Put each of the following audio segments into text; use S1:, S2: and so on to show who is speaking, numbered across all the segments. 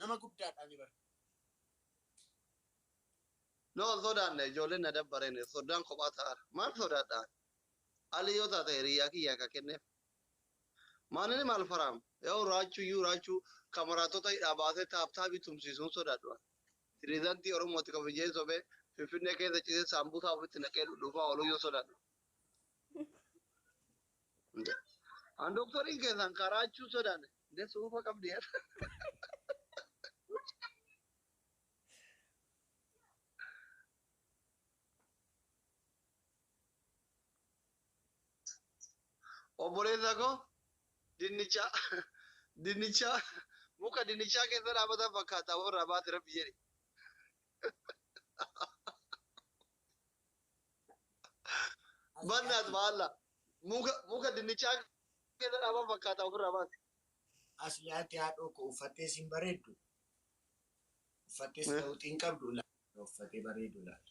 S1: Nama guddaadha ni bara.
S2: No sodaanne ijoolleen na dabbareen soddaan kophaa ta'an maal sodaadhaan ali yoo taate hiriyaa kiyyaa ka kenneef maalini maal faraam yoo raachuu iyyuu raachuu kamaraatota hidhaa baasee taaptaabii tumsiisuun sodaadhu. Pireezidaantii Oromooti kabajee sobee Finfinnee keessa ciisee saambusaa ofitti naqee dhufaa ooluu yoo sodaadhu. An doktoriin keessan karaachuu sodaanne de suufa qabdi. Obboleessa koo dinnicha dinnicha muka dinnichaa keessa dhaabatan fakkaata ofirraa baate rabbi jedhi. Bannaas baalla muka muka dinnichaa keessa dhaaban fakkaata ofirraa baate.
S1: Asli ati haadhoo koo uffattee sin bareeddu. Uffattees ta'uutii hin qabdu laata uffatee bareedu laata.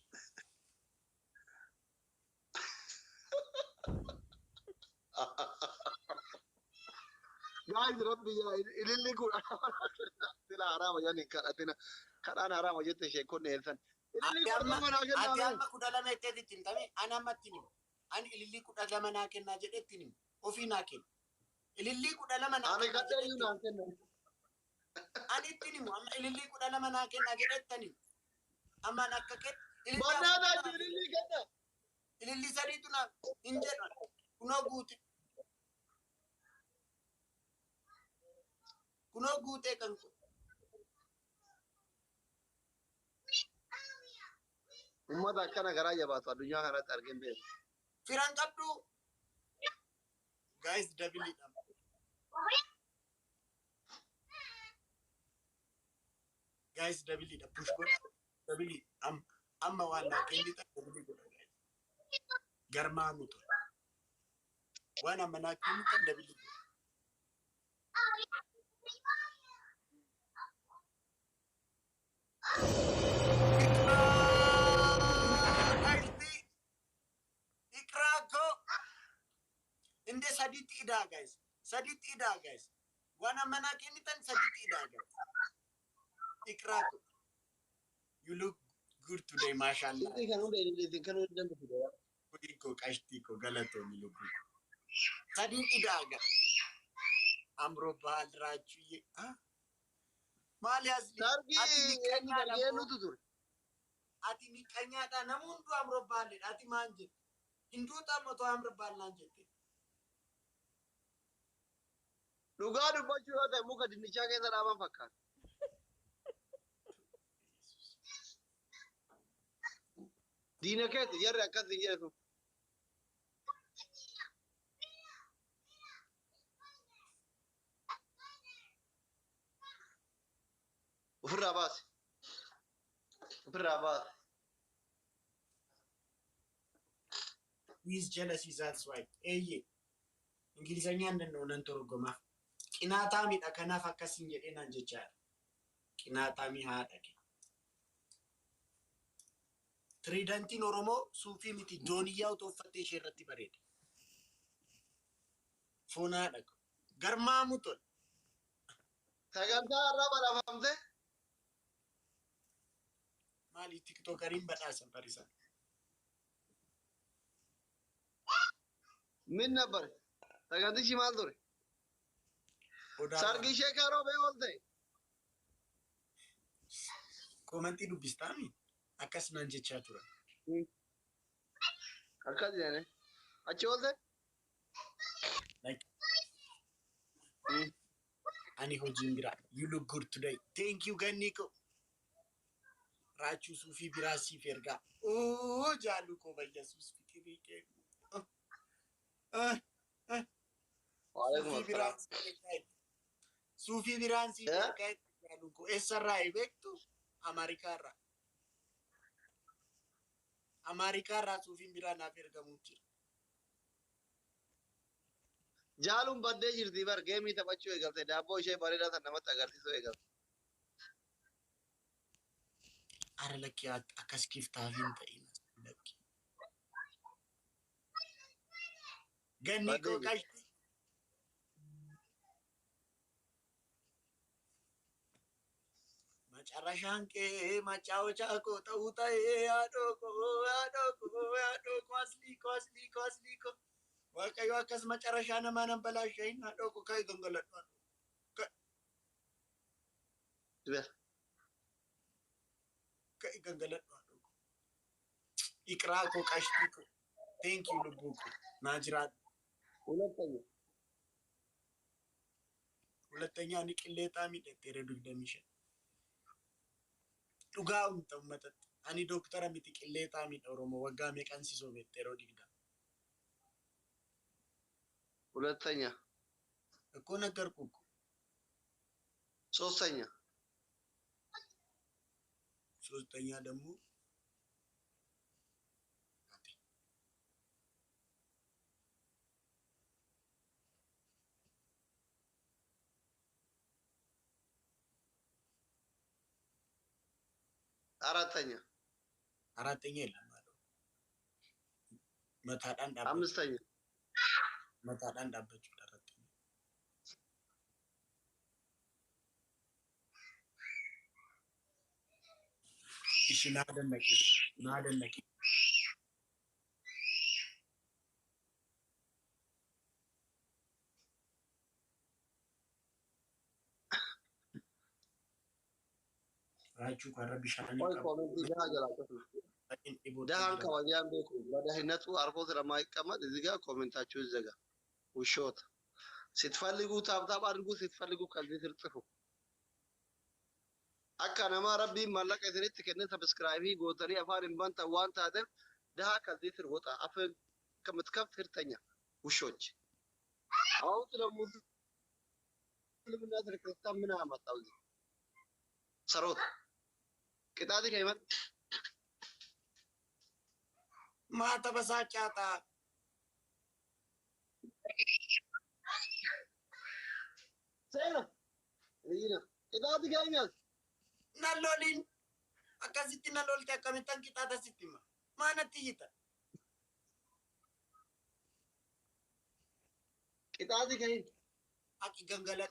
S2: Guys, rabbi yaa ililli kun sila haraama jedhani kadhatina kadhaan haraama jette sheekonni eessan. Ililli
S1: Ati
S2: kun
S1: amma
S2: nama naa
S1: ati
S2: kennaa
S1: amma 12 jetteet ittiin himtame ani amma ittiin himu. Ani ilillii 12 naa kennaa jedhee ittiin himu. Ofii naa kenna. Ilillii 12 naa
S2: Ani
S1: kennaa
S2: kadhee
S1: jedhee
S2: iyyuu
S1: ittiin
S2: naan kennan.
S1: himu. Ani ittiin himu amma ilillii 12 naa kennaa jedhee ittiin himu. Amma ani akka kennu ilillii
S2: Bannaa
S1: afurtu
S2: taatu
S1: naa
S2: ilillii kenna.
S1: ilillii sadiitu naa hin jedhan. Kunoo guute. Kunoo guutee kan kun.
S2: Uummata akkana garaa jabaatu addunyaa kanatti argeen beeku.
S1: Firan qabdu. Guys dabiliidha. Guys dabiliidha. Push godha. Dabilii. Amma waan naa kennitan dabilii godha guys. Garmaamu ture. Waan amma naa kennitan dabilii godha. Iqraa qashtii. Iqraa koo. Inde sadiitti idaa guys. Sadiitti idaa guys. Waan amma naa kennitan sadiitti idaa guys. Iqraa koo. You look good today, mashallah.
S2: Ilillii kan hunda ilillii kan hunda danda'u.
S1: Kudii koo qashtii koo galatoomi lubbuu. Sadiin idaa guys. Amroo baal raachuyyee. Maali asli?
S2: Sargii
S1: Ati
S2: eenyu
S1: miqqanyaadha
S2: sargii
S1: boo.
S2: eenyutu ture?
S1: Ati miqqanyaadha nama hunduu amroo baalledha. Ati maan jette? Hinduuta amma otoo amroo baal naan jette.
S2: Dhugaa dubbachuu yoo ta'e muka dinnichaa keessa dhaaban fakkaata. Diina keetti jarri akkas hin jedhe sun. Ofirraa baase. Ofirraa baase.
S1: He is jealousy, that's why. Eeyyee. Ingilizanyaan danda'u nan torgomaaf. Qinaataamidha kanaaf akkasiin jedhee naan jechaadha. Qinaataamii haadha kee. Tiriidantiin Oromoo suufii miti dooniyyaa otoo uffattee ishee irratti bareeda. Foon haadha koo. Garmaamu tol.
S2: Sagantaa har'aa badhaafamte.
S1: Maali tiktokariin badhaasan barisan.
S2: Min nabbar. Sagantichi maal ture?
S1: Odaa
S2: Sargii ishee karoobee oolte.
S1: Koomantii dubbistaami akkas naan jechaa turan.
S2: Akkas jedhani. Achi oolte?
S1: Like, ani hojiin biraa. You look good today. Thank you ganni ko. Raachuu suufii biraa siif ergaa. Oo jaallu koo bayyasuus fikirii kee.
S2: Waalaikum
S1: Suufii biraan
S2: assalaam.
S1: siif ergaa. Suufii biraan siif ergaa jaallu koo. Eessarraa beektu? Ameerikaarraa. Ameerikaarraa suufiin biraa naaf ergamuuf jira.
S2: Jaaluun baddee jirti bar geemii taphachuu eegalte daabboo ishee bareedaa san namatti agarsiisuu eegalte.
S1: Ara lakkii akkas kiftaaf hin ta'in lakki. Ganni
S2: Baddee
S1: koo
S2: jirti.
S1: qashti. Macarashaan kee machaawachaa koo ta'uu ta'ee haadhoo koo haadhoo koo haadhoo koo aslii koo aslii koo aslii koo Waaqayyo akkas macarashaa namaa nan balaashahin haadhoo koo ka'e gangaladhu. Ka'e gangaladhu haadhoo koo. Iqraa koo qashtii koo. Thank you lubbuu koo. Naa jiraadhu.
S2: ሁለተኛ
S1: ሁለተኛ ani qilleexaa miidhagdeera 25. Dhugaa umta uummatatti. Ani dooktara miti qilleexaa miidha Oromoo waggaa meeqan si sobeette yeroo 20.
S2: ሁለተኛ
S1: እኮ ነገርኩህ እኮ።
S2: ሶስተኛ
S1: ሶስተኛ ደግሞ
S2: አራተኛ
S1: አራተኛ የለም አለው። መታዳን ዳበ
S2: አምስተኛ
S1: መታዳን ዳበች አራተኛ እሺ ናደነቂ ናደነቂ ራቹ ካረቢሻኒ
S2: ቆይ ኮሜንት ደሃ ጀላቀፍ ደሃን ከባጃን ቤኩ በደህነቱ አርፎ ስለማይቀመጥ እዚህ ጋር ኮሜንታችሁ ይዘጋ። ውሾት ስትፈልጉ ታብታብ አድርጉ፣ ስትፈልጉ ከዚህ ስር ጽፉ። akka nama rabbiin maallaqa isinitti kenne sabskraayibii gootanii afaan hin bantan waan taateef ድሃ ከዚህ ስር ወጣ አፍህን ከምትከፍት ሂድ ውሾች አሁን ስለ ሙስሊምና ስለ ክርስቲያን ምን አመጣው እዚህ? ሰሮት ቅጣት ከይመጥ
S1: ማተበሳጫታ
S2: ሰይና ይና ቅጣት ከይመጥ
S1: naloliin akkasitti na lolte akkamittan qixaata sitti hima maanatti iyyita
S2: ቅጣት ከይ
S1: akki gangala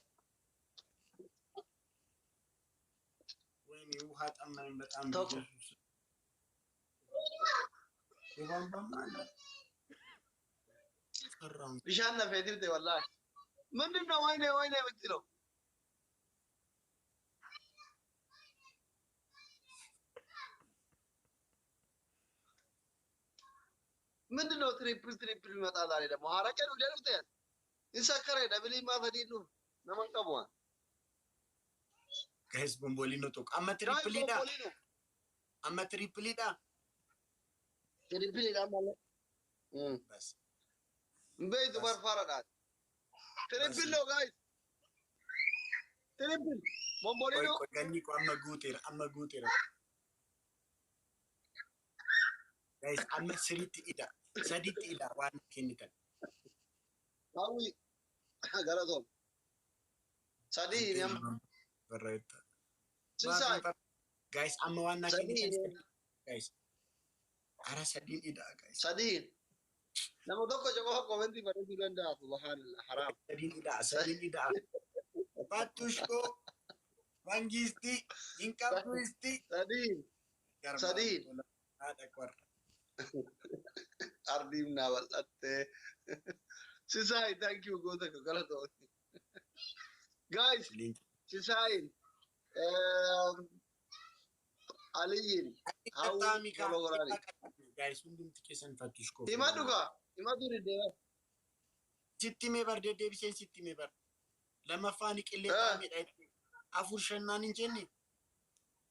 S1: ወይኔ ውሃ ጠማኝ በጣም
S2: ተው።
S1: ኢየሱስ የቧንቧማ አለ ፈራሁ
S2: ቢሻን ነፈ ትብቴ ወላሂ ምንድን ነው ወይኔ ወይኔ የምትለው? ምንድን ነው ትሪፕል ትሪፕል ይመጣ ዛሬ ደግሞ ሀረቄ ነው ጀርብቴ ይሰከረ ደብሊ ማፈዲኑ ነመንቀቧ
S1: ጋይስ ቦምቦሊኖ ቶቅ አመ ትሪፕሊዳ አመ ትሪፕሊዳ
S2: ትሪፕል ይላል
S1: በስ
S2: ቤቱ በርፋረዳት ትሪፕል ነው ጋይስ ትሪፕል ቦምቦሊኖ
S1: ቆይ ቆይ ገኒ ቆይ አመ ጉቴራ አመ ጉቴራ ጋይስ አመ ስሪት ኢዳ ሰዲት ኢዳ ዋን ኬኒተን
S2: አዊ ገለቶም ሰዲ ያም
S1: በረታ
S2: ስንሳይ
S1: ጋይስ አመ ዋና
S2: ሰዲ
S1: ኬኒተን ጋይስ አረ ሰዲን ኢዳ ጋይስ
S2: ሰዲ nama tokko qofa komentii barreessuu danda'a subhaanallah haraam
S1: ሰዲን ኢዳ ሰዲን ኢዳ ባቱሽኮ መንግስቲ ይንቀብስቲ
S2: sadii Sadiin.
S1: haadha qorra
S2: ardiin naa bal'atte sisaay thank you goota ko galatoo guys sisaayin aliyyin hawwi follow godhaani
S1: ጋይስ hundumti keessan fattushko
S2: hima dhugaa hima duri deema
S1: sitti mee bar deddeebiseen sitti mee bar lammaffaan qilleexaa miidha afur shannaan hin jenne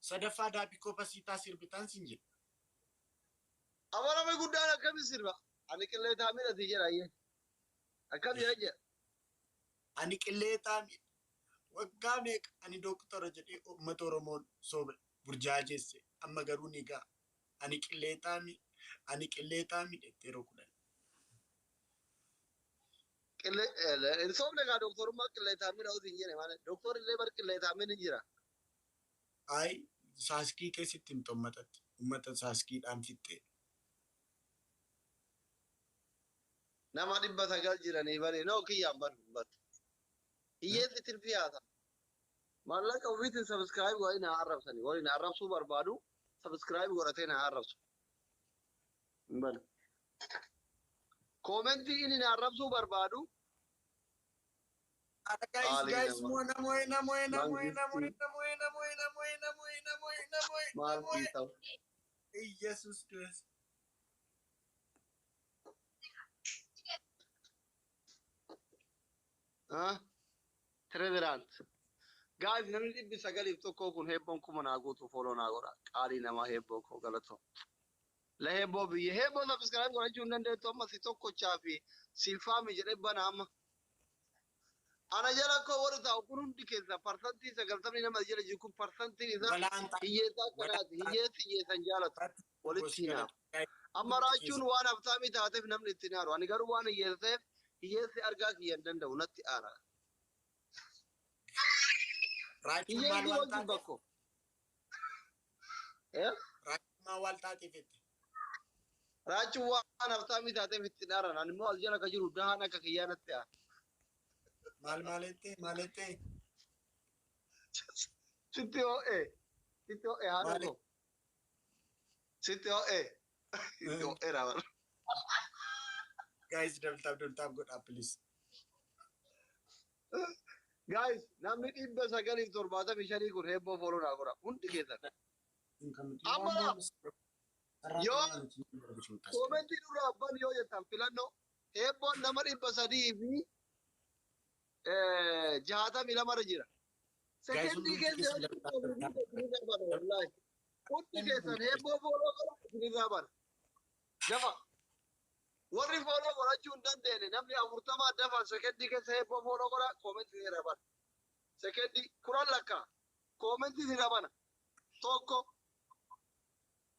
S1: sadaffaa daabbikoo pasiitaa sirbitaan sin jedhe
S2: amarame guddaan akkami sirba ani qilleetaa midhati jedha ayyee akkam jedha jedha
S1: ani qilleexaa miidha waggaa meeqa ani dooktora jedhee uummata Oromoon soobe burjaajeesse amma garuu ni ga'a ani qilleexaa miidha ani qilleexaa miidha yeroo 10
S2: qillee soomne gaa dooktorummaa qilleetaa midha uti hin jedhe malee dooktorri illee bar qilleetaa midhi jira
S1: Ay saaskii keessatti himta uummatatti uummata saaskiidhaan fixxee
S2: nama 900 jiranii bari noo kiyyaan bar bar hiyyeessi tirfii haasa Maallaqa ofiitiin subscribe godhanii na arrabsanii. Warri na arrabsuu barbaadu subscribe godhatee na arrabsu. Hin banu. Koomentii inni na arrabsuu barbaadu
S1: Ara guys,
S2: qaalii
S1: guys,
S2: nama.
S1: moona mo'e mo'e mo'e mo'e
S2: Mangistii
S1: mo'e mo'e mo'e mo'e mo'e mo'e
S2: maal
S1: mo'e
S2: sii ta'u.
S1: Iyesus Kiristoos.
S2: Tireverant. Guys, namni 901 kun heebboon 1000 naa guutuu follow naa godha. Qaalii namaa heebboo koo galatoo. La heebboo biyya heebboo subscribe godhachuu hin dandeettu amma si tokkochaa fi silfaami jedhee bana amma. Ana jala koo warri taa'u kun hundi keessa 90% nama jala jiru kun parsantiin isaa
S1: Walaantaa
S2: hiyyeessaa akkanaati.
S1: walaantaa
S2: Hiyyeessi hiyyeessan jaalatu. Walitti hinaafu. Amma
S1: Hundi
S2: raachuun
S1: keessa.
S2: waan haftaamii taateef namni itti naaru. Ani garuu waan hiyyeessa ta'eef hiyyeessi argaa kiyya hin danda'u natti aara.
S1: Raachuun maal
S2: Hiyyeessi
S1: waan
S2: wal
S1: taateef?
S2: jibba.
S1: Raachuun maal waan taateef jette?
S2: Raachuun waan haftaamii taateef itti naaran. Ani immoo as jala ka jiru dahaan akka kiyyaa natti aara.
S1: Maal maal jette? Maal jette?
S2: Sitti ho'e. Sitti ho'e haadha
S1: Maal
S2: koo. Sitti ho'e. Sitti ho'eera bara.
S1: Guys, double tap, double tap godhaa please.
S2: Guys, namni 975 kun heebboo follow naa godha. Hundi keessan. Amma yoo koomentii dura abban yoo jettan filannoo heebboon nama 362 irra jira.
S1: Guys,
S2: Sekendii
S1: hundumti
S2: keessa
S1: keessan
S2: yoo
S1: double tap, double tap.
S2: isinirraa bana wallaahi. Hundi keessan heebboo follow godha isinirraa bana. Dafa. Warri follow godhachuu hin dandeenye namni 40 dafa sekendii keessa heebboo follow godha koomentii isinirraa bana. Sekendii 10 lakkaa koomentii isinirraa bana. Tokko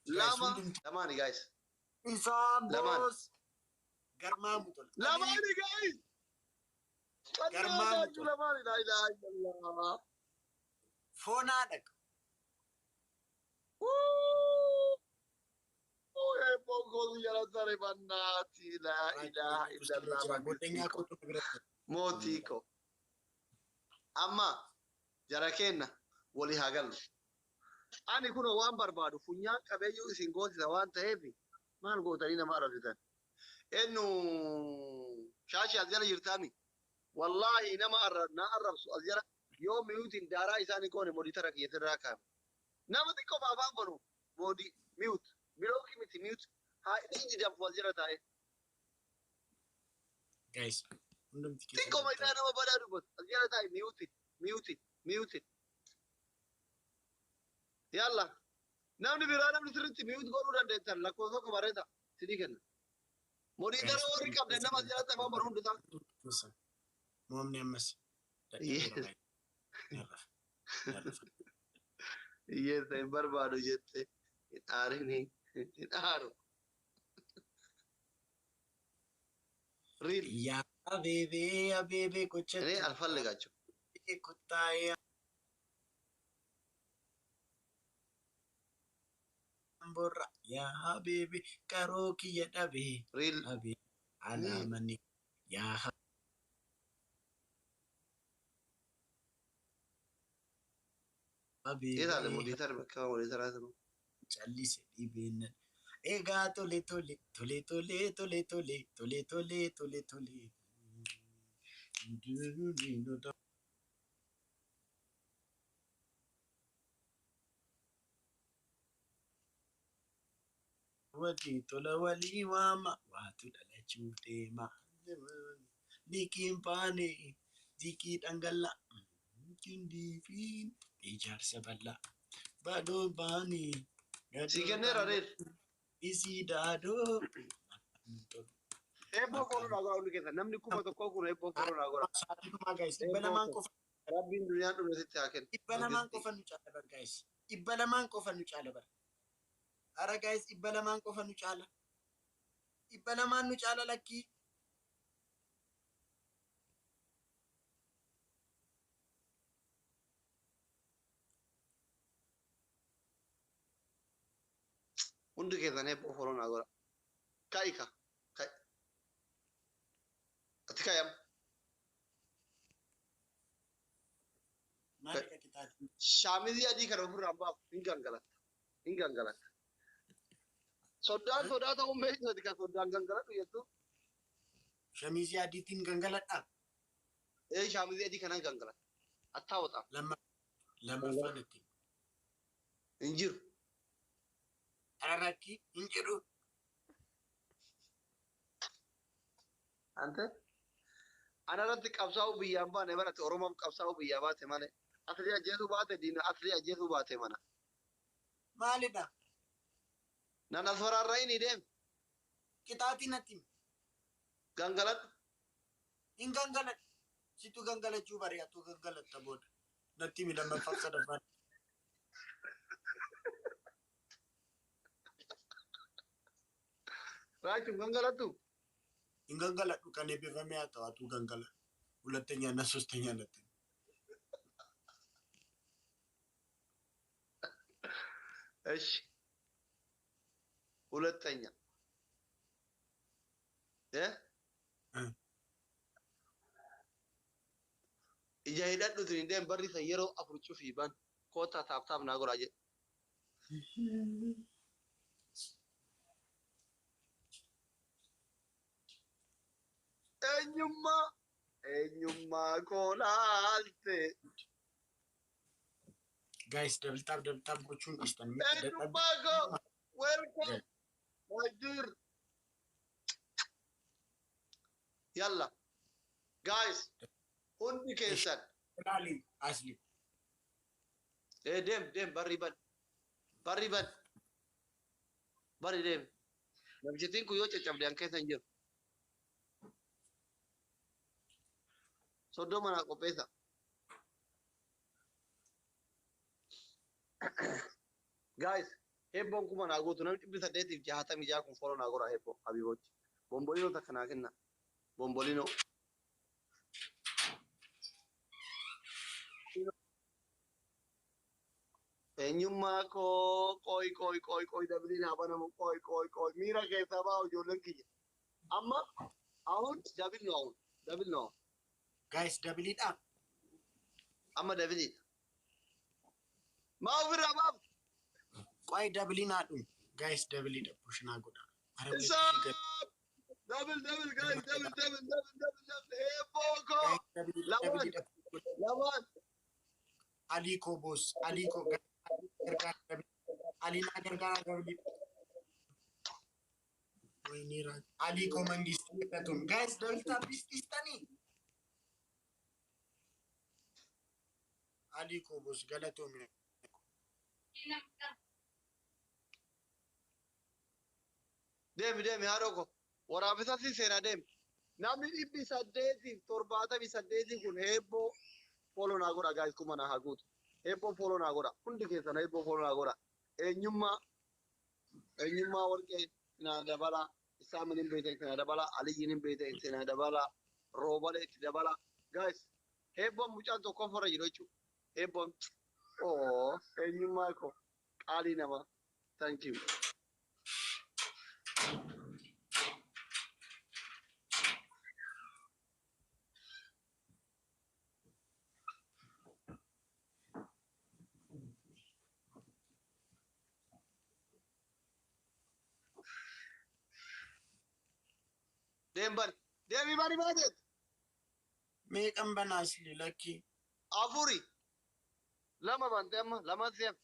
S1: Guys,
S2: lama
S1: hundumti
S2: lamaani guys.
S1: isaan
S2: Lamaan.
S1: boos garmaamu tola.
S2: Lamaani guys.
S1: Garmaamu
S2: Fannoo
S1: tola.
S2: lamaani laa ilaaha illallah.
S1: Foonaa dhaqa.
S2: Heebboon kootu jala tare bannaati laa ilaaha illallah.
S1: Goddanyaa kootu bira jira.
S2: Mootii ko. Amma jara kenna walii haa gallu. Ani kun waan barbaadu funyaan qabeeyyuu isin goosisa waan ta'eef maal gootanii nama arrabsitan. Eenyu shaashii as jala jirtaami. Wallaahi nama na arrabsu as jala yoo miyuutiin daaraa isaanii goone moditara kiyyatirraa kaa'ame. Nama xiqqoo afaan banu moodii mute block miti mute haa inni danfu as jala taa'e.
S1: Guys, hundumti keessan
S2: Xiqqoo
S1: double
S2: isaa
S1: tap.
S2: nama badaa dubbatu as jala taa'e mute mute mute. Yalla namni biraa namni sirriitti mute godhuu dandeettan lakkoofsa tokko barreessa sidii kenna. Moditara
S1: Guys,
S2: warri qabdan nama as jalatti afaan banu hundi isaa.
S1: keessan. Moomni ammas dadhabeera baay'ee. Narrafa. Narrafa.
S2: Hiyyeessa hin barbaadu jette hin aarini hin aaru. Real.
S1: Yaa abeebee abeebee
S2: እኔ
S1: gochatti
S2: አልፈልጋቸው
S1: kuttaa'ee amborra yaa abeebee qaroo kiyya dhabee
S2: Real.
S1: abee alaamanni yaa
S2: የት አለ
S1: abeebee
S2: ሞዴተር? በቃ ሞዴተር ነው።
S1: callise dhibeennan egaa tole tole tole tole tole tole tole tole tole tole walii tola walii waama waatu dhalachuu deema liqiin baane diqii dhangala kindiifiin ijaarsa bal'aa badoo baane
S2: ሲገነር አይደል
S1: isii daadoo
S2: Eebboo follow naa godha hundi keessan namni 1000 kun eebboo follow naa godha.
S1: Sa'aatiidhumaa guys, 200 qofa.
S2: Rabbiin duniyaan dhumne sitti haa kennu.
S1: 200 qofa nu caala bar guys. 200 qofa nu caala bar. Ara guys, 200 qofa nu caala. 200 nu caala lakkii.
S2: Hundi keessan eebboo follow naa godha. Ka'i ka. Ka'i. Ati ka'i amma.
S1: Maal kakita? Qixaatiin.
S2: Shaamizii adii kana ofirraa hin baafu. Hin gangalatta. Hin gangalatta. Soddaan sodaa ta'uun beeksisa kan soddaan gangaladhu jettu.
S1: Shamizii adiitiin gangaladhaa.
S2: Ee, shaamizii adii kanaan gangalatta. Attaa.
S1: Lammaffaan itti.
S2: Hin jiru.
S1: Ararrakki hin jedhu.
S2: Ante ana irratti qabsaa'uu biyyaan baane barate. Oromoof qabsaa'uu biyyaa baate malee asli ajjeesuu baate, diina asli ajjeesuu baate mana.
S1: Maalidha?
S2: Nan as waraarra'ini deem.
S1: Qixaatiin natti himi.
S2: Gangaladhu.
S1: Hin gangaladhu. Situ gangalachuu bari'atu gangalatta booda. Natti himi lammaffaaf sadaffaan.
S2: Raachuun gangaladhu.
S1: Hin gangaladhu, kan eebbifame haa ta'u, atuu gangaladhu. ሁለተኛ እና ሶስተኛ natti himi.
S2: እሺ፣ ሁለተኛ እ ija hidhadhutin hin deem. Barri san yeroo afur cufii ban koottaa tap tap naa godhaa jedhe. Eenyummaa eenyummaa koo laalte.
S1: Guys, double tap, double tap gochuun dhiistan.
S2: Eenyummaa koo, welcome my dear. Yalla guys, hundi keessan.
S1: Ilaali asli.
S2: Ee, deem, deem, barri ban, barri ban, barri deem. Namchittiin kun yoo caccabde an keessa hin jiru. 30 naa qopheessa. Guys, heebboon kuma naa guutu. Namni 866 kun follow naa godha. Heebboo habibochi. Bombolino takka naa kenna. Bombolino. Eenyummaa koo, qoy, qoy, qoy, qoy, double haa banamu. Qoy, qoy, qoy, miira keessaa baa ijoolleen kiyya. Amma አሁን double ነው፣ አሁን double ነው።
S1: Guys, double dha.
S2: Amma double maa ofirraa baaf.
S1: Qoy, double naa dhumu. Guys, double dha, push naa godha. Ara
S2: Isaa double, double guys, double, double, double, double, double. Heebboo koo. Lamaan. Lamaan.
S1: Alii koo boos, Alii koo gargaara, Alii naa gargaara, double. ወይኔ Alii koo መንግስት ገቱም. Guys, double tap dhiistanii. Alii koo boos, galatoomi.
S2: Deemi, deemi, haadhoo koo, waraabessa si seenaa, deemi. Namni 878 kun heebboo follow naa godha. Guys, kuma naa haa guutu. Heebboo follow naa godha. Hundi keessan heebboo follow naa godha. Eenyummaa, eenyummaa warqee naa dabala, isaamin hin beektan itti naa dabala, aliyyiin hin beektan itti naa dabala, roobalee itti dabala. Guys, heebboon mucaan tokkoffarra jiru jechuudha. Heebboon oo eenyummaa koo, qaalii namaa, thank you. Deem, bari, deemi, bari baateet.
S1: Meeqan banaa asli lakkii?
S2: Afuri, lama bante, amma lama si'af.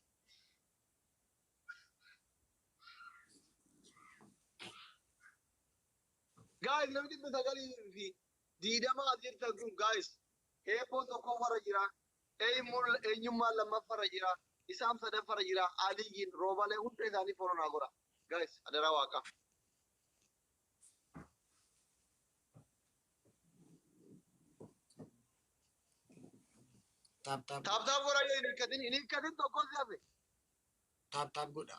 S2: Guys, namni 920 as jirtan kun, guys, heebboon tokkoffarra jira, eenyummaan lammaffarra jira, isaan sadaffarra jira, aliyyiin, roobalee, hunda isaanii follow naa godha. Guys, adaraa waaqa.
S1: Tap tap.
S2: Tap tap godha. Yoo hin hirkatin, hin hirkatin, tokko si hafe.
S1: Tap tap godha.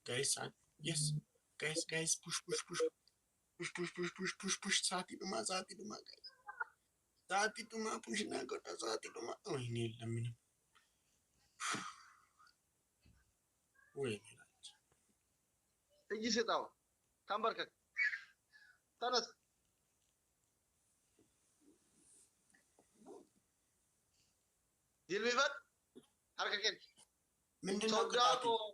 S1: Guys, yes. Guys, guys, push, push, push. Push, push, push, push, push, push. Sa'aatii dhumaa, sa'aatii dhumaa, guys. Sa'aatii dhumaa push naa godha sa'aatii dhumaa. ወይኔ የለም ምንም። ወይኔ ናቸው።
S2: እጅ ስጣው። ተንበርከክ። ተነስ። Jilbifadhu. Harka kenni.
S1: ምንድን ነው
S2: Soddaa
S1: ቅጣቱ?
S2: koo,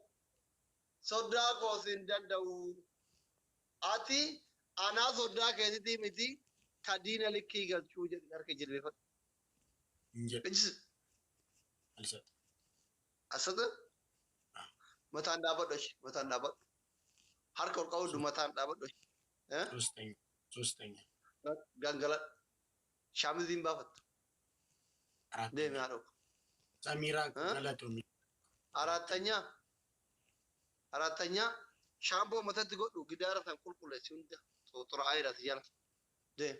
S2: soddaa koo sin danda'u. Ati anaa soddaa keetitii miti ka diina likkii galchuu jedhi harka jilbifadhu.
S1: እንጀ-
S2: Ijji sit.
S1: አልሰጥም።
S2: Asxata. Mataan dhaabadhu achi. Mataan dhaabadhu. Harka ol qabadhu, mataan dhaabadhu achi. Eh?
S1: ሶስተኛ ሶስተኛ
S2: Gangaladhu. Shaamiziin baafattu.
S1: አራተኛ
S2: Deemi haadha koo.
S1: ሰሚራ
S2: እ?
S1: ገለቶሚ።
S2: አራተኛ፣ አራተኛ shampoo matatti godhu, gidaara san qulqulleessi, hunda xuraa'eedha si jala. Deem.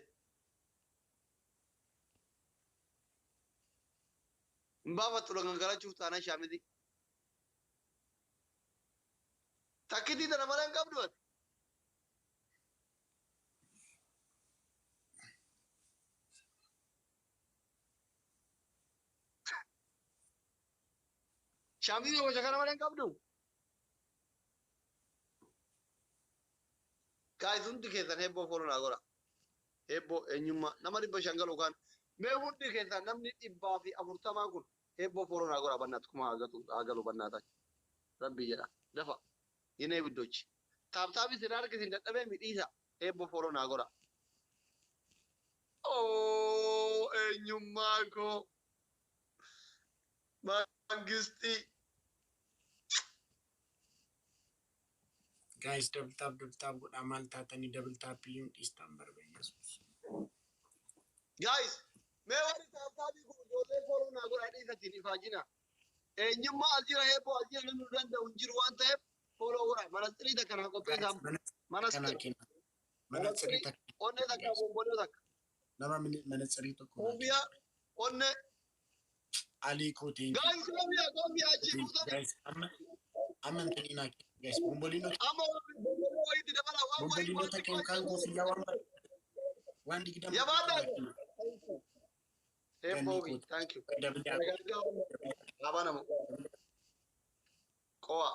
S2: Hin baafattu gangalachuuf taanaan shaamizii. Takkitii tana malee hin qabdu ati. Shaamizii gosa kana malee hin qabdu. Guys, hundi keessan hebboo follow naa godha. Hebboo eenyummaa nama 500 galu kan mee hundi keessan namni 140 kun hebboo follow naa godha. Bannaat kuma haa galu bannaataa. Rabbii jedha. Dafa. Yinee biddochi. Tap tapii sin harki sin dadhabee midhiisa. Hebboo follow naa godha. Oo, eenyummaa koo. Mangistii.
S1: Guys, double tap, double tap godhaa. Maal taatanii double tapiyyuun dhiistaan barba Yesuus.
S2: Guys, mee warri tap tapii kun ijoollee follow naa godha dhiisatiin ifaajina. Eenyummaa as jira, hebboo as jira, namni nu danda'u hin jiru waan ta'eef follow godha. Manatsirii takka naa qopheessaa.
S1: Kana
S2: Manatsiri.
S1: kenna. Manatsirii takka.
S2: Onnee takka, bomboloo takka.
S1: Nama manatsirii tokko naa
S2: Koofiyaa onnee.
S1: kenna. Alii koo, thank you.
S2: Guys, koofiyaa, koofiyaa achi buusan.
S1: Guys, amma amma intanii naa kenna. Guys, bombolino
S2: Amma bomboloo wayiitti dabala waan wayii
S1: bombolino
S2: waan
S1: takka yookaan koofiyyaa waan 20
S2: Yabaadhaa.
S1: naa kenna.
S2: Hebboo, thank you.
S1: Double
S2: Abana qo'a.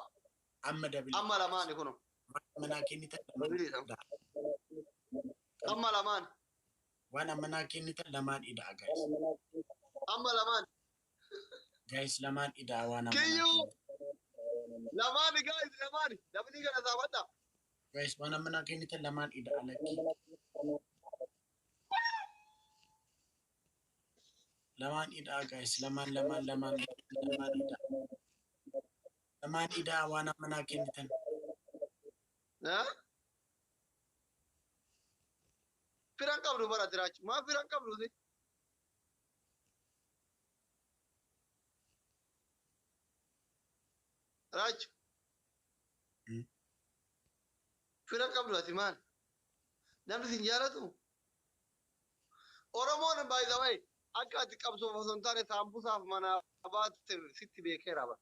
S1: amma double
S2: Amma lamaani kuno.
S1: Amma naa kennitan lamaan
S2: Dobiliidha. Amma lamaan.
S1: Waan amma naa kennitan lamaan idaa, guys.
S2: Amma lamaan.
S1: Guys, lamaan idaa waan amma naa
S2: Kiyyuu.
S1: kennitan.
S2: Lamaani guys, lamaani. Dabilii kana saafadha.
S1: Guys, waan amma naa kennitan lamaan idaa lakkii. Lamaan idaa, guys, lamaan, lamaan, lamaan, lamaan idaa. Lamaan idaa waan amma naa kennitan.
S2: Ha? Firan qabdu bara tiraachi. Maa firan qabdu si? Raachu. Firan qabdu ati maal? Namni sin jaalatu? Oromoon, by the way, akka ati qabsoof osoo hin taane saambusaaf mana baate sitti beekeera bara.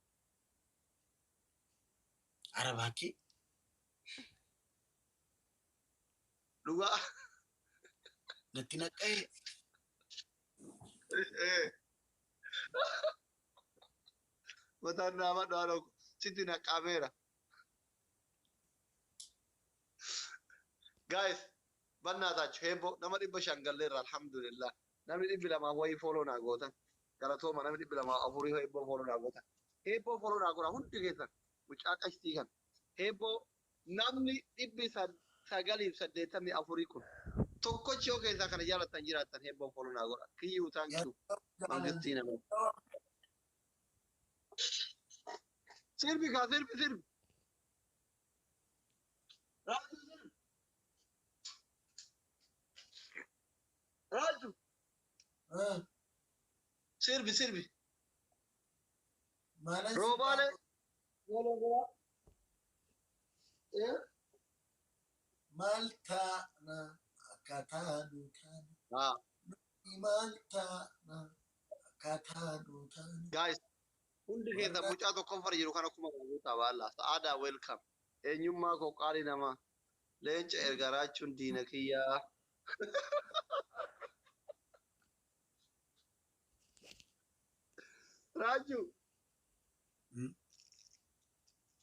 S1: Arabaakee.
S2: Dhugaa.
S1: Natti naqee.
S2: Mataan nama dhaadhu sitti naqameera. Guys, bannaatachu heeboo nama 500 galleerra, alhamdulillah. Namni 200 wayii follow naa gootan. Galatooma, namni 204 heeboo follow naa gootan. Heeboo follow naa godha hundi keessan mucaa qashtii kan. Heeboo namni 984 kun tokkochi yoo keessaa kana jaalattan jiraattan heeboo follow naa godha. Kiyyuu, thank you. Mangistii nama. Sirbi kaa, sirbi, sirbi. Raaju, sirbi. Raaju. Sirbi, sirbi.
S3: Maalan
S2: Roobaalee. Eh?
S3: Maal taana akkaataa nu taane
S2: Ah,
S3: maal taana akkaataa nu taane.
S2: Guys, hundi keessa mucaa tokkoffar jiru kana kuma guutaa baalla. Sa'aadaa, welcome. Eenyummaa koo, qaalii namaa. Leenca erga raachuun diina kiyyaa. Raaju.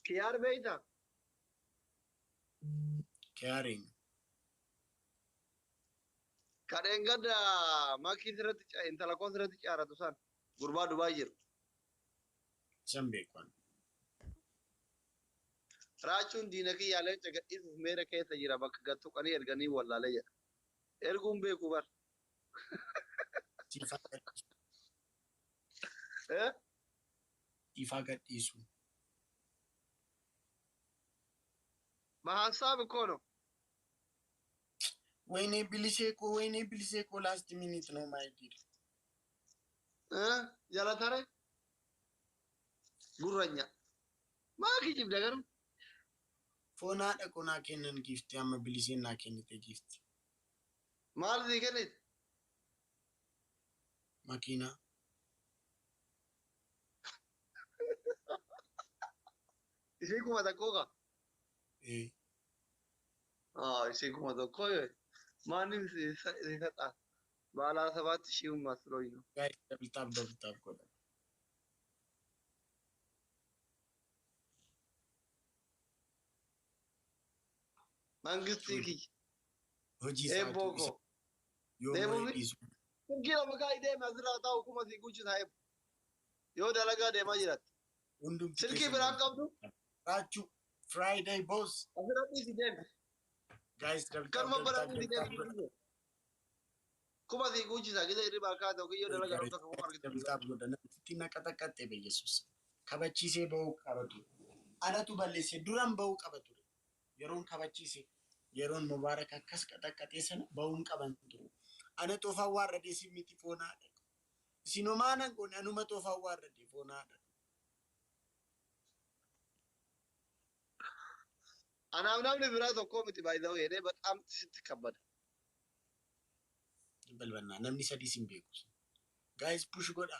S2: Kiyaar beeyta?
S1: Kiyaariin.
S2: Kadheen gadda makii sirratti intala koo sirratti caaratu san gurbaa Dubaay jiru.
S1: Isan beeku.
S2: Raachuun diina kiyyaa leenca gadhiisuuf meera keessa jira bakka gad tuqanii erganii wallaalee jedha. Erguun beeku bar.
S1: Siifaa gadhiisu.
S2: Eh?
S1: Siifaa gadhiisu.
S2: በሀሳብ እኮ ነው።
S1: ወይኔ ብልሴ እኮ፣ ወይኔ ብልሴ እኮ፣ last minute ነው my dear.
S2: Jalatare gurranya maa kijibda garuu?
S1: Foon haadha koo naa kennan giifti, amma biliseen naa kennite giifti.
S2: Maal sii kennite?
S1: Makiinaa.
S2: Ishii 1000 kaa?
S1: Ee.
S2: Ishii 1000 yoo ማንም ይሰጣል። ባለ 7,000 መስሎኝ ነው።
S1: Guys, double tap, double tap godha.
S2: መንግስት kiyya.
S1: Hojii isaatu
S2: Eebboo koo.
S1: yoo
S2: Deemuufi?
S1: moo'ee dhiisu.
S2: Silkii lama kaa'ii deeme asirraa taa'u kuma sii guchisa eebbo. Yoo dalagaa deemaa jiratte.
S1: Hundumti
S2: Silkii
S1: keessan
S2: biraan qabdu
S1: Raachuu Friday boss.
S2: Asirra dhiisi deeme.
S1: Guys, double tap,
S2: Kanuma
S1: double tap,
S2: bara dhiisi
S1: double tap
S2: deeme.
S1: godha.
S2: Kuma sii guchisa gisa hirribaa kaate yookiin yoo dalagaa dhufte kuma argite.
S1: Double tap godha. Namtitti na qaxaqqaxxe beyesus. Kabachiisee bahuu qaba ture. Anatu balleesse, duran bahuu qaba ture. Yeroon kabachiise, yeroon Mubaarak akkas qaxaqqaxee sana bahuun qaban ture. Ana toofaan waarradee si miti, foon haadha. Isin homaa nan goone, anuma toofaan waarradee, foon haadha.
S2: Anaaf namni biraa tokko miti baay'ee jedhee በጣም sitti kabbada.
S1: Balbannaa namni sadii sin beeku. Guys, push godha.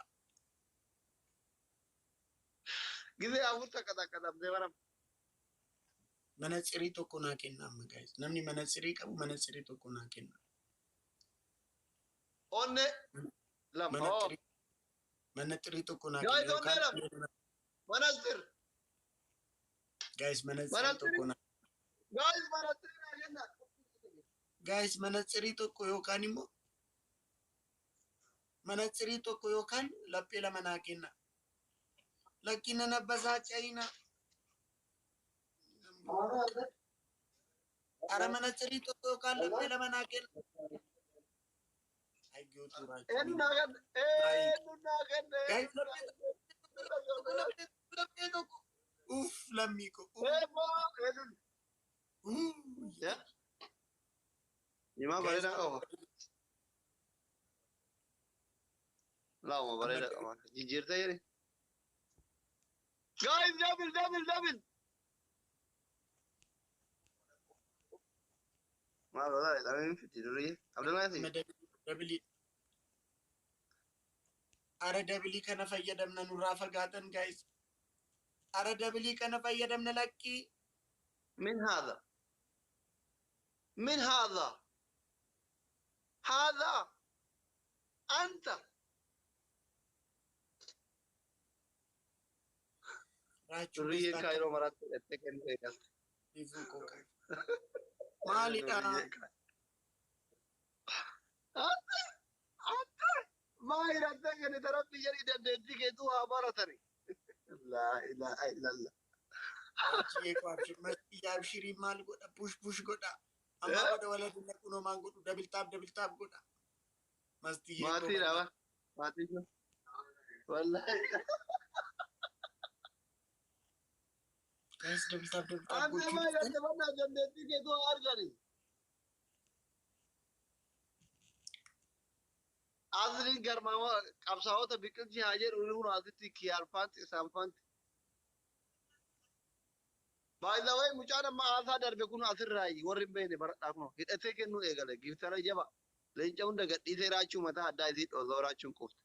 S2: Gisee afur takka takka dhabdee bara.
S1: Manatsirii tokko naa kenna amma, guys. Namni manatsirii qabu manatsirii tokko naa kenna.
S2: Onne lama. Oo.
S1: Manatsirii, manatsirii tokko naa
S2: Guys,
S1: kenna.
S2: Onnee lama. Manatsir.
S1: Guys, manatsirii
S2: Manatsirii.
S1: tokko naa.
S2: Guys, manatsirii naa kenna.
S1: Guys, manatsirii tokko yookaan immoo manatsirii tokko yookaan laphee lama naa kenna. Lakkina nabbasaa cayina. Ara manatsirii tokko yookaan laphee lama naa kenna. Hayyootu.
S2: Eenyu naa kenna? Eenyu naa kenna?
S1: Guys, laphee tokko, laphee tokko, laphee tokko. Uff, lammii ko.
S2: Eeboo eenyu?
S1: Uff.
S2: Himaa bareedaa qaba. Lauma bareedaa qaba. Jijjiirtee jedhe. Guys, double, double, double. Maal godhaa jedhamee fiti durii. Abdullahi si.
S1: Double. Ara double kana fayyadamna, nurraa fagaatan, guys. Ara double kana fayyadamna, lakkii.
S2: من هذا؟ من هذا؟ هذا أنت.
S1: Raachuu.
S2: Durriyyeen kaayiroo maraatti hidhattee kennuu eegalte.
S1: Maalidha?
S2: Ante ante maa hidhattee kennite? Rabbi jedhii dandeettii keetuu haa baratani. Laa ilaaha illallah.
S1: Abshirii, maal godha? Push, push godha. Amma godha wala dinna kunoo maal godhu? Double tap, double tap godha. Mastiyyee.
S2: Maatii dhaba. Maatii kun. Wallaahi.
S1: Guys, double tap, double tap
S2: Ante
S1: gochuu
S2: maa
S1: dhuftan.
S2: hidhatte mannaa dandeettii keetuu haa argani. Asliin garmaama qabsaa'ota biqilchi haa jedhu kun asitti kiyaarfaanti isaan faanti. By the way, mucaan amma haasaa darbe kun asirraayi warri hin beekne baradhaa kun hidhatee kennuu eegale giftara jaba leenca hunda gadhiisee raachuu mataa addaa isii dhoosoo raachuun qufte.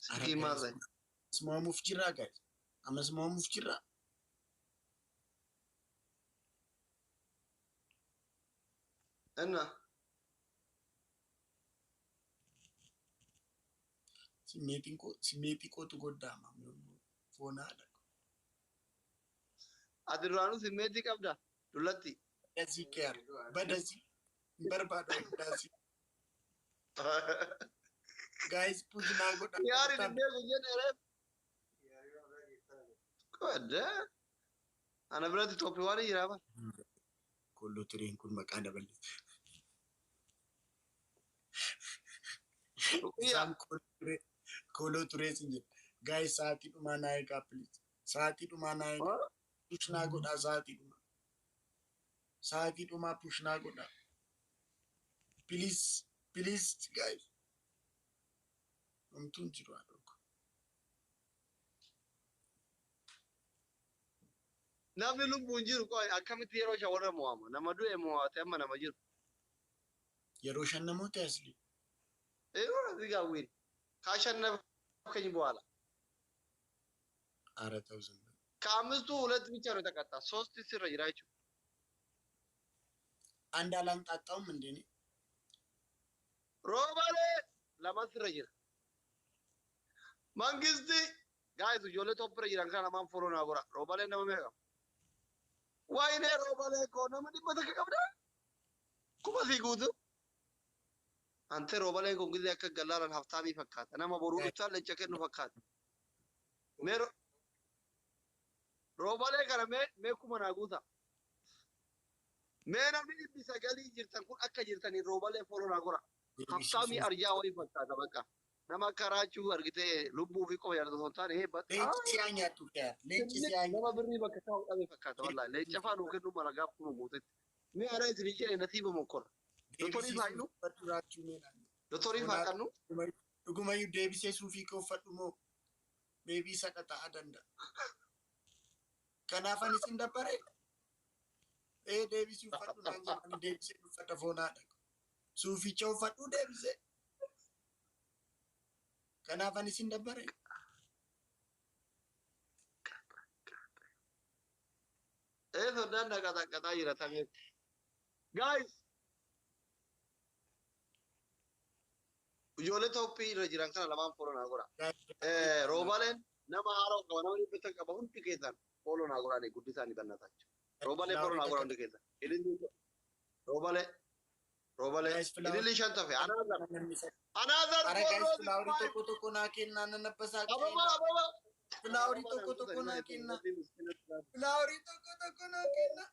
S2: Silkii maal ta'e?
S1: Asmaamuuf jirraa, guys. Amma asmaamuuf jirraa.
S2: እና
S1: Simmeetiin koo simmeetii kootu goddaama. Foonaadha.
S2: Ati duraanuu simmeetii qabda dullatti.
S1: Badasii keer badasii hin barbaadu badasii. Guys, push naa godha.
S2: Yaari dibbee guyyeen dheereef. Qodde. Ana biratti toppii waan jira bara.
S1: Kolloo tureen kun maqaa dabalise. Isaan kooloo turee sin jedha. Guys, sa'aatii dhumaa naa eegaa, please. Sa'aatii dhumaa naa eegaa. Push naa godhaa sa'aatii dhumaa. Sa'aatii dhumaa push naa godhaa. Please, please, guys. Homtuun jiru haadha koo.
S2: Namni lubbuun jiru qoy akkamitti yeroo shan warra mo'ama? Nama du'e mo'ate amma nama jiru.
S1: Yeroo shan namoota asli.
S2: Yeroo እዚህ ጋር win ካሸነፍከኝ በኋላ
S1: ኧረ ተው ዝም በል።
S2: ከአምስቱ ሁለት ብቻ ነው የተቀጣ። ሶስት ስር ይራችሁ።
S1: አንድ አላንጣጣውም እንዴ እኔ?
S2: ሮባሌ lama sirra jira. Mangisti, guys, ijoollee toppira jiran kana lamaan follow naa godha. Roobalee nama meeqa? Waayinee roobalee koo nama 100 qabda? Kuma sii guutu. Ante roobaleen kun gisee akka gallaalan haftaamii fakkaata. Nama boruu ibsaan leenca kennu fakkaata. Mee roobalee kana mee kuma naa guuta. Mee namni 900 jirtan kun akka jirtanii roobalee follow naa godha. Haftaamii arjaa wayii fakkaata bakka. Nama akka raachuu argitee lubbuu fi qofa yaadatu osoo hin taane
S1: Leenci si'aa nyaattu keer. Leenci si'aa nyaattu.
S2: Nama birrii bakka taa'u dhabe fakkaata wallaahi. Leenca faa nuu kennuu mala gaaf kuma guutetti. Mee aadaa isin jedhe nasiiba mokkora. Dotorii faa ilu?
S1: Uffadhu raachuu meedhaan.
S2: Dotorii faa qabnu?
S1: Dhugumayyuu deebisee suufii kee uffadhu moo meebii saqaxa'aa danda'a. Kanaaf ani isin dabbare. Ee, deebisii uffadhu naan jedhani deebisee uffadha foonaadha. Suuficha uffadhu deebisee. Kanaaf ani isin dabbare.
S2: Ee, soddaan na qaxaqaxaa jira tamee. Guys! Ijoollee toppii irra jiran kana lamaan follow naa godha. Roobaleen nama haaraa qaba, nama 100 qaba, hundi keessan follow naa godhaa, guddisaanii bannatachu. Roobalee follow naa godha hundi keessan. Ililli roobalee roobalee ililli shan tafe another another.
S1: Ara guys,
S2: follow.
S1: Flowerii tokko tokko naa kennaa nan abbasaa.
S2: Ababa ababa.
S1: Flowerii tokko tokko naa kennaa. Flowerii tokko tokko naa kennaa.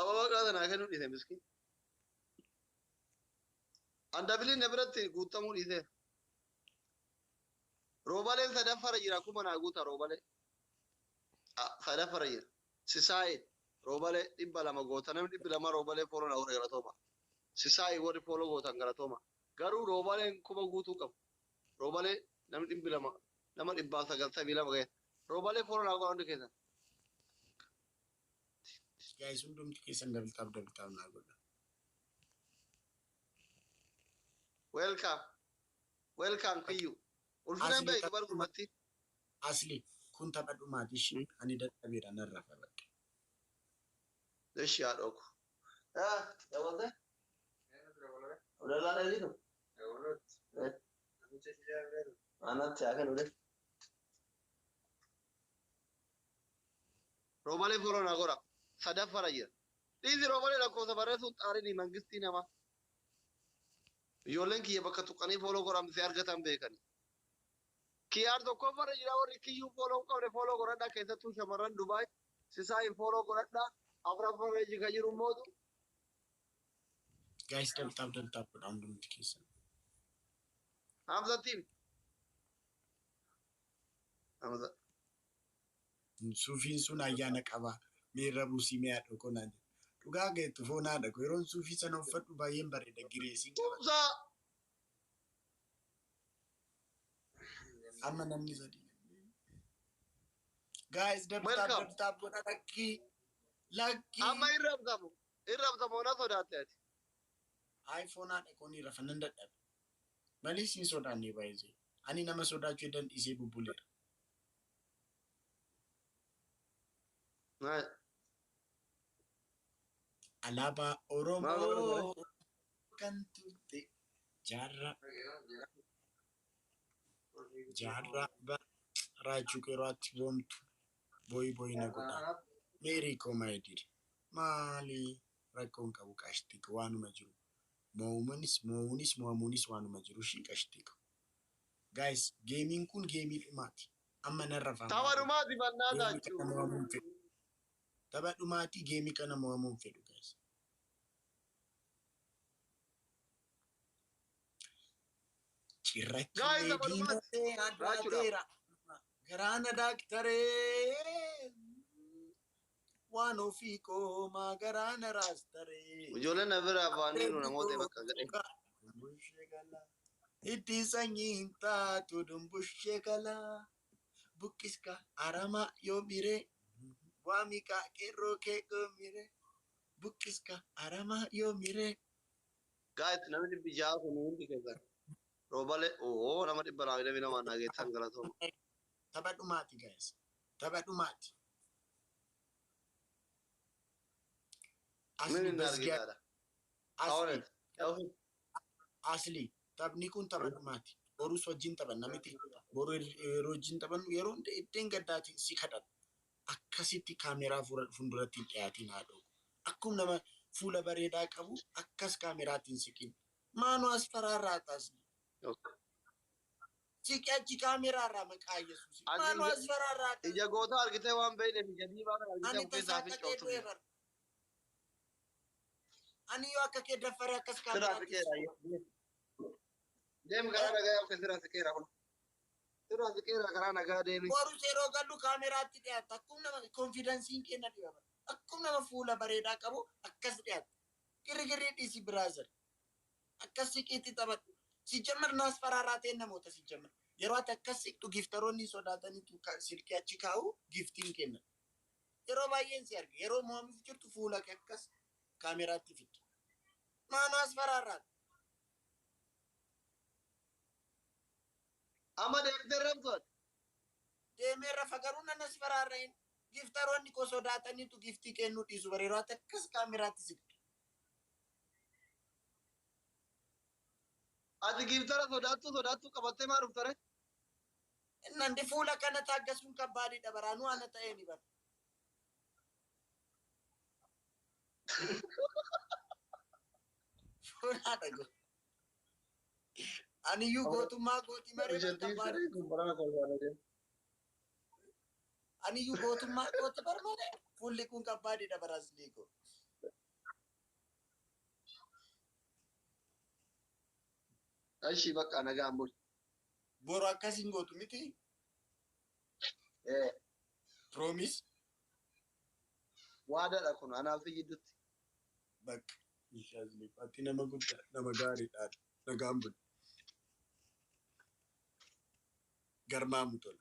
S2: Ababa qaata naa kennuu dhiise miskiin. Andabiliin na biratti guutamuu dhiise. Roobaleen sadaffara jira, kuma naa guuta roobalee. Sadaffara jira. Sisaayee roobalee 200 goota, namni 200 roobalee follow naa godhe galatooma. Sisaayee warri follow gootan galatooma. Garuu roobaleen kuma guutuu qabu. Roobalee namni 200 nama 192 ga'e. Roobalee follow naa godha hundi keessan.
S1: Guys, hundumti keessan double tap double tap naa godha.
S2: Welcome. Welcome kiyyu. Ulfinaan beeku bar gurbatti.
S1: Asli kun tapha dhumaati ishee ani dadhabeera, nan rafa bakka.
S2: እሺ haadha ko. Ah, dabalte? Abdallaan dheeritu? Anatti haa kennu de. Roobalee follow naa godha. Sadaffara jira. Dhiisi roobalee lakkoofsa barreessuun xaarini mangistii namaa. Ijoolleen kiyya bakka tuqanii follow godhamsee argatan beekani. Kiyyaar tokkoffarra jira, warri kiyyuu follow hin qabne follow godhadhaa, keessattuu shamarran Dubaay Sisaayin follow godhadhaa. Afuraffarra kan jiru mootu.
S1: Guys, double tap double tap godha hundumti keessan.
S2: Hamza team. Hamza.
S1: Suufiin sun ayyaana qaba. Meerra buusii mi'a dhokoo naan jedhu. Dhugaa geettu foonaadha. Yeroon suufii sana uffadhu baay'een bareeda, gireesiin qaba.
S2: Tumsa.
S1: Amma namni sadii. Guys, double tap
S2: Welcome.
S1: double tap godha, lakkii. Lakkii.
S2: Amma irra absamu. Irra absamu na sodaatte ati.
S1: iPhone haadha koon irra fanan dadhabe. Malee siin sodaanne baay'ee. Ani nama sodaachuu edan dhiisee bubbuleera. Alaabaa
S2: Maal godhu
S1: Oromoo
S2: bare?
S1: kan turte jaarraa jaarraa raachuu qeerraatti boomtu booyi booyi na godha. Meerii koo maayidiri maali rakkoon qabu qashtii koo waanuma jiru. Moo'uunis moo'uunis moo'amuunis waanuma jiru ishii qashtii koo. Guys, geemiin kun geemii dhumaati. Amma narra
S2: Tapha
S1: faamaa
S2: dhumaati bannaa
S1: geemii kana mo'amuun
S2: taachuu.
S1: fedhu. Tapha dhumaatii geemii kana mo'amuun fedhu guys.
S2: Guys,
S1: Cirrachi
S2: tapha dhumaati.
S1: diimatee
S2: Raachuudhaaf.
S1: addaateera. Garaana daaktaree waan ofii koomaa garaana raastaree.
S2: Ijoolleen na bira baaniiru namoota bakka gadhee.
S1: Dumbushee galaa. Itti sanyii hin taatu dumbushee galaa. Buqqiska aramaa yoo miree. Waamika qeerroo kee goomiree. Buqqiska aramaa yoo miree.
S2: Guys, namni 600 kun hundi keessan. Roobalee oo nama 222 naageettan galatooma.
S1: Tapha dhumaati guys. Tapha dhumaati.
S2: Min
S1: Asli
S2: hin
S1: basgiyaa
S2: argitaadha.
S1: asli
S2: Awwanet.
S1: asli taphni kun tapha dhumaati. Borus wajjin taphanna miti. Boru yeroo wajjin taphannu yeroo hunda iddeen gaddaatiin si kadhata. Akkasitti kaameraa fuulduratti hin dhiyaatiin haadha. Akkuma nama fuula bareedaa qabu akkas kaameraatiin siqin. Maanoo as faraarraa asli. Siqi achi kaameraarraa maqaa Yesuus. Maanoo as faraarraa.
S2: Ija goota argitee waan beekneef ija diimaa kana argitee
S1: Ani
S2: of keessaa
S1: tasaa qaqee
S2: fincooftu.
S1: du'e bara. Ani yoo akka kee daffaree akkas
S2: Sirraa
S1: kaameraatti
S2: siqeera. Deemi karaa nagaa of sirraa siqeera kun. Sirraa siqeera karaa nagaa deemi.
S1: Borus yeroo gallu kaameraatti dhiyaata. Akkuma nama konfidensiin kenna dhiyama. Akkuma nama fuula bareedaa qabu akkas dhiyaata. Girgirrii dhiisi brother. Akkas siqiitti taphadhu. Si jammar naas faraaraa ta'e namoota si jammar. Yeroo ati akkas siqtu giftaroonni sodaataniitu silkii achi kaa'u giftiin kennan. Yeroo baay'een si arge. Yeroo mo'amuuf jirtu fuula kee akkas kaameraatti fiddu. Maanoo as faraarraa.
S2: Amma deemtee rabsoon.
S1: Deemee rafa garuu nan as faraarrahin. Giftaroonni koo sodaataniitu giftii kennuu dhiisu bara yeroo ati akkas kaameraatti siqtu.
S2: Ati giftara sodaattuu sodaattuu qabattee maa dhuftare?
S1: Innandi fuula kana taaggasuun kabbaadidha baraanuu ana ta'ee ni bara. Fuulaadha go. Aniyyuu gootummaa gootii maree kabbaadhi. Aniyyuu gootummaa gooti bar malee fuulli kun kabbaadidha baraas liiko.
S2: Ashi bakka nagaan buli.
S1: Boru akkasiin gootu miti.
S2: Eh,
S1: Promise.
S2: waadaadha kun anaaf si gidduutti.
S1: Bakka. Ishaasni ati nama guddaa nama gaariidha. Nagaan buli. Garmaamu tola.